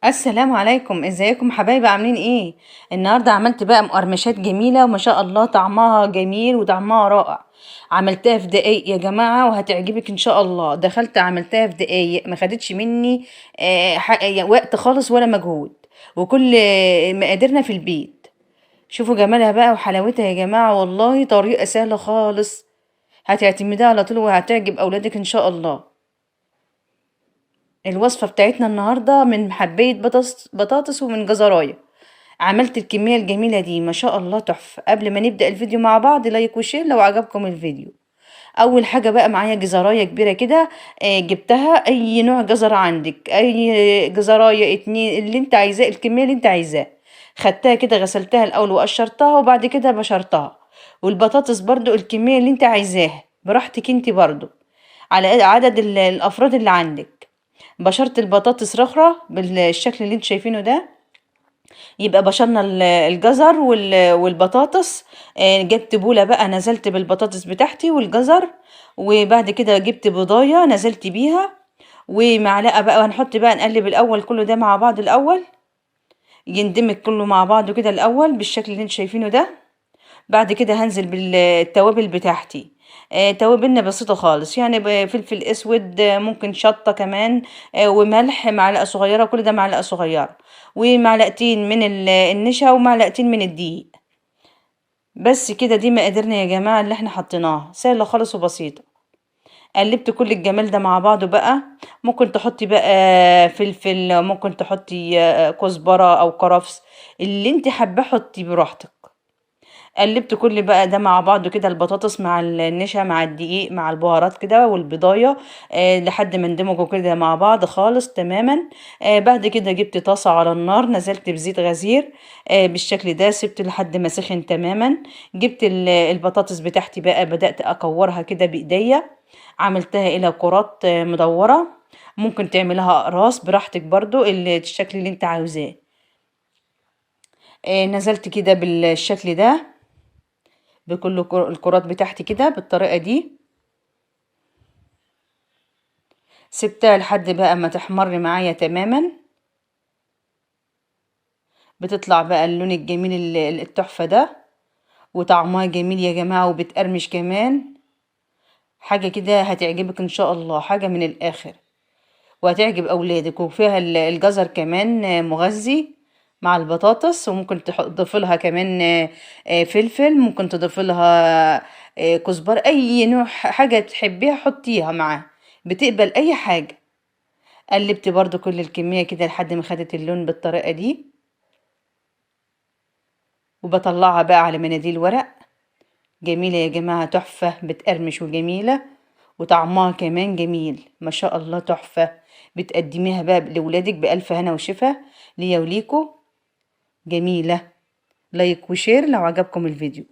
السلام عليكم، ازيكم حبايبي؟ عاملين ايه؟ النهارده عملت بقى مقرمشات جميلة وما شاء الله طعمها جميل وطعمها رائع. عملتها في دقايق يا جماعة وهتعجبك ان شاء الله. دخلت عملتها في دقايق، ما خدتش مني وقت خالص ولا مجهود، وكل مقاديرنا في البيت. شوفوا جمالها بقى وحلاوتها يا جماعة، والله طريقه سهلة خالص، هتعتمديها على طول وهتعجب اولادك ان شاء الله. الوصفة بتاعتنا النهاردة من حباية بطاطس ومن جزراية. عملت الكمية الجميلة دي ما شاء الله تحفة. قبل ما نبدأ الفيديو مع بعض like و share لو عجبكم الفيديو. أول حاجة بقى معايا جزراية كبيرة كده، جبتها. أي نوع جزر عندك، أي جزراية 2 اللي انت عايزاه، الكمية اللي انت عايزاه. خدتها كده غسلتها الأول وقشرتها وبعد كده بشرتها. والبطاطس برضو الكمية اللي انت عايزاها براحتك انت برضو، على عدد الأفراد اللي عندك. بشرت البطاطس رخرة بالشكل اللي انتوا شايفينه ده. يبقى بشرنا الجزر والبطاطس. جبت بولة بقى نزلت بالبطاطس بتاعتي والجزر، وبعد كده جبت بضاية نزلت بيها، ومعلقة بقى. هنحط بقى، نقلب الأول كله ده مع بعض الأول، يندمج كله مع بعضه كده الأول بالشكل اللي انتوا شايفينه ده. بعد كده هنزل بالتوابل بتاعتي. توابلنا بسيطة خالص، فلفل اسود، ممكن شطة كمان، وملح معلقة صغيرة، كل ده معلقة صغيرة، ومعلقتين من النشا، ومعلقتين من الدقيق. بس كده. دي مقاديرنا يا جماعة اللي احنا حطيناها، سهلة خالص وبسيطة. قلبت كل الجمال ده مع بعضه بقى. ممكن تحطي بقى فلفل، ممكن تحطي كزبرة او كرفس، اللي انت حابة حطي براحتك. قلبت كل بقى ده مع بعضه كده، البطاطس مع النشا مع الدقيق مع البهارات كده والبضاية، لحد ما اندمجوا كده مع بعض خالص تماما. بعد كده جبت طاسة على النار، نزلت بزيت غزير، بالشكل ده، سبته لحد ما سخن تماما. جبت البطاطس بتاعتي بقى، بدأت أكورها كده بإيديا، عملتها إلى كرات، مدورة. ممكن تعملها أقراص براحتك برضو، الشكل اللي انت عاوزاه. نزلت كده بالشكل ده بكل الكرات بتاعتي كده بالطريقة دي. سبتها لحد بقى ما تحمر معايا تماما، بتطلع بقى اللون الجميل التحفة ده، وطعمها جميل يا جماعة، وبتقرمش كمان. حاجة كده هتعجبك ان شاء الله، حاجة من الاخر، وهتعجب اولادك. وفيها الجزر كمان مغذي مع البطاطس، وممكن تضيف لها كمان، فلفل، ممكن تضيف لها، كزبرة، اي نوع حاجة تحبيها حطيها معاها، بتقبل اي حاجة. قلبت برضو كل الكمية كده لحد ما خدت اللون بالطريقة دي، وبطلعها بقى على مناديل ورق. جميلة يا جماعة، تحفة، بتقرمش وجميلة، وطعمها كمان جميل ما شاء الله تحفة. بتقدميها بقى لولادك بألف هنا وشفا، ليا وليكو. جميلة. like و share لو عجبكم الفيديو.